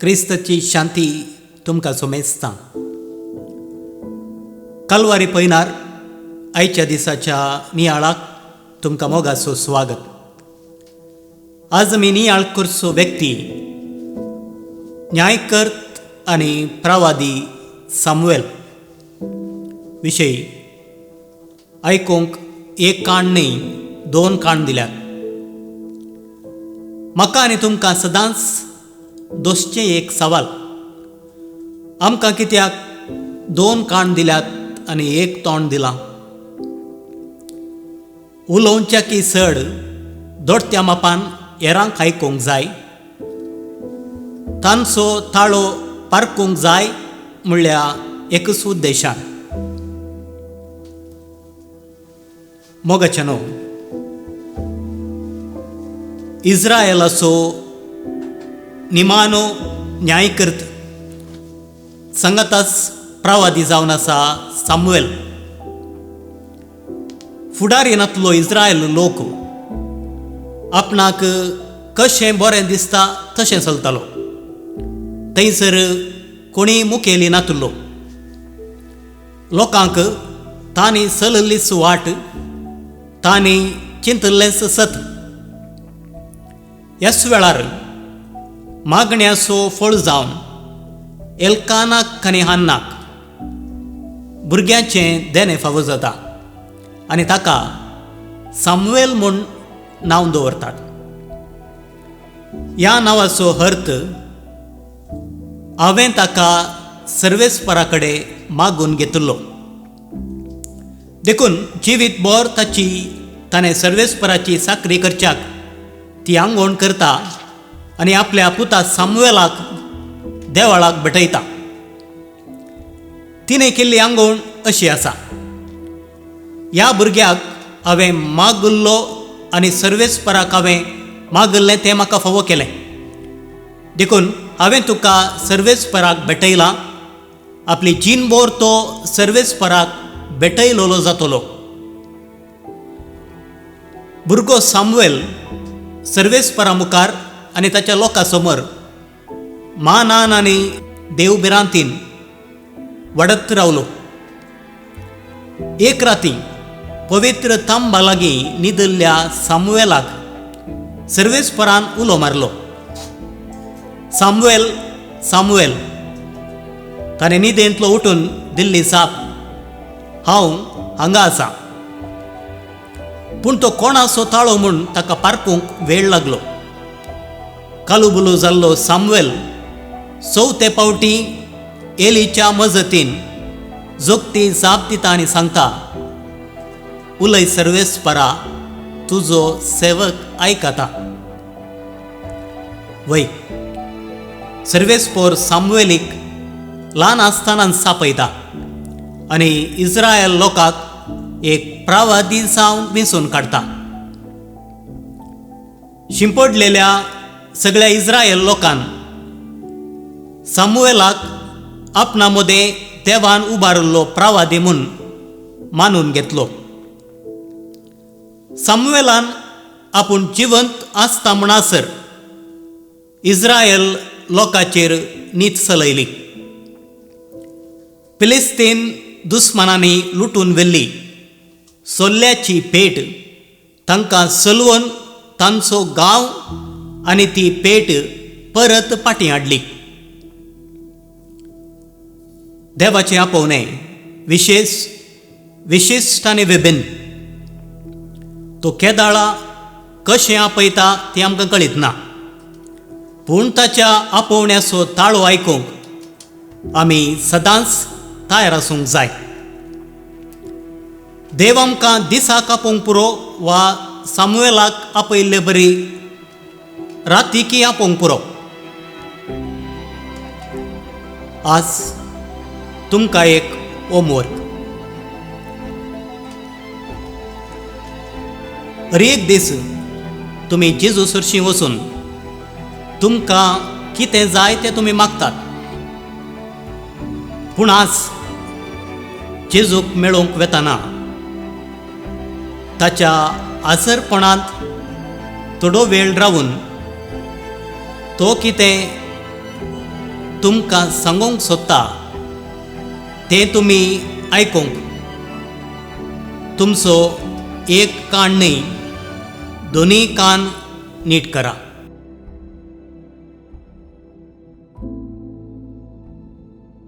क्रिस्ताची शांती तुमकां सोमेस्ता. कालवारी पयनार आयच्या दिसाच्या नियाळाक तुमकां मोगाचो स्वागत. आज आमी नियाळ करचो व्यक्ती न्यायकर्त आनी प्रवादी सामुएल विशयी आयकूंक एक काण न्ही दोन काण दिल्यात. म्हाका आनी तुमकां सदांच दोसचें एक सवाल, आमकां कित्याक दोन कान दिल्यात आनी एक तोंड दिलां? उलोवच्या की चड दोडत्या मापान हेरांक आयकूंक जाय, तांचो ताळो पारकूंक जाय म्हणल्यार एकच उद्देशान. मोगाचें न्हू, इस्रायलाचो निमानो न्यायकर्त सांगाताच प्रवादी जावन आसा सामुएल. फुडारी नातलो इस्रायल लोक आपणाक कशें बरें दिसता तशें चलतालो. थंयसर कोणी मुखेली नातलो. लोकांक तांणी चलल्लीच वाट, तांणी चिंतल्लेंच सत. ह्याच वेळार मागण्याचो फळ जावन एल्कानाक आनी हान्नाक भुरग्यांचें देणें फावो जाता आनी ताका सामुएल म्हूण नांव दवरतात. ह्या नांवाचो अर्थ हांवें ताका सर्वेस्परा कडेन मागून घेतिल्लो. देखून जिवीत भर ताची ताणें सर्वेस्पराची चाकरी करच्याक ती आंगवण करता आनी आपल्या पुता सामुएलाक देवळाक भेटयता. तिणें केल्ली आंगवण अशी आसा, ह्या भुरग्याक हांवें मागल्लो आनी सर्वेस्पराक हांवें मागल्लें तें म्हाका फावो केलें, देखून हांवें तुका सर्वेस्पराक भेटयला. आपली जीणभर तो सर्वेस्पराक भेटयलोलो जातलो. भुरगो सामुएल सर्वेस्परा मुखार आनी ताच्या लोकां समोर मानान आनी देवभिरांतीन वाडत रावलो. एक राती पवित्र तांबा लागीं न्हिदल्ल्या सामुएलाक सर्वेस्परान उलो मारलो, सामुएल, सामुएल. ताणें न्हिदेंतलो उठून दिल्ली जाप, हांव हांगा आसा. पूण तो कोणाचो ताळो म्हूण ताका पारकूंक वेळ लागलो. कालुबुलू जाल्लो सामुएल चवथे पावटी एलीच्या मजतीन जोगती जाप दिता आनी सांगता, उलय सर्वेस्परा, तुजो सेवक आयकता. वय सर्वेस्पोर सामुएलीक ल्हान आसतना सापयता आनी इस्रायल लोकांक एक प्रवादी जावन वेंचून काडटा. शिंपडलेल्या सगळ्या इस्रायल लोकान सामुएलाक आपणा मदें देवान उबारिल्लो प्रवादी म्हूण मानून घेतलो. सामुएलान आपूण जिवंत आसता म्हणसर इस्रायल लोकांचेर नीत चलयली. फिलिस्तीन दुस्मानांनी लुटून व्हेल्ली सोल्ल्याची पेट तांकां चलोवन तांचो गांव आनी ती पेट परत फाटीं हाडली. देवाचें आपोवणें विशेश विशिश्ट आनी विभिन्न. तो केदाळा कशें आपयता तें आमकां कळीत ना, पूण ताच्या आपोवण्याचो ताळो आयकूंक आमी सदांच तयार आसूंक जाय. देव आमकां दिसाक आपोवंक पुरो वा सामुएलाक आपयल्ले बरी रातीकी आपोवंक पुरो. आज तुमकां एक होमवर्क. हर एक दीस तुमी जेजू सरशीं वचून तुमकां कितें जाय तें तुमी मागतात, पूण आज जेजूक मेळोवंक वेतना ताच्या आसरपणांत थोडो वेळ रावून तो कितें तुमकां सांगूंक सोदता तें तुमी आयकूंक तुमचो एक कान न्हय, दोनूय कान नीट करा.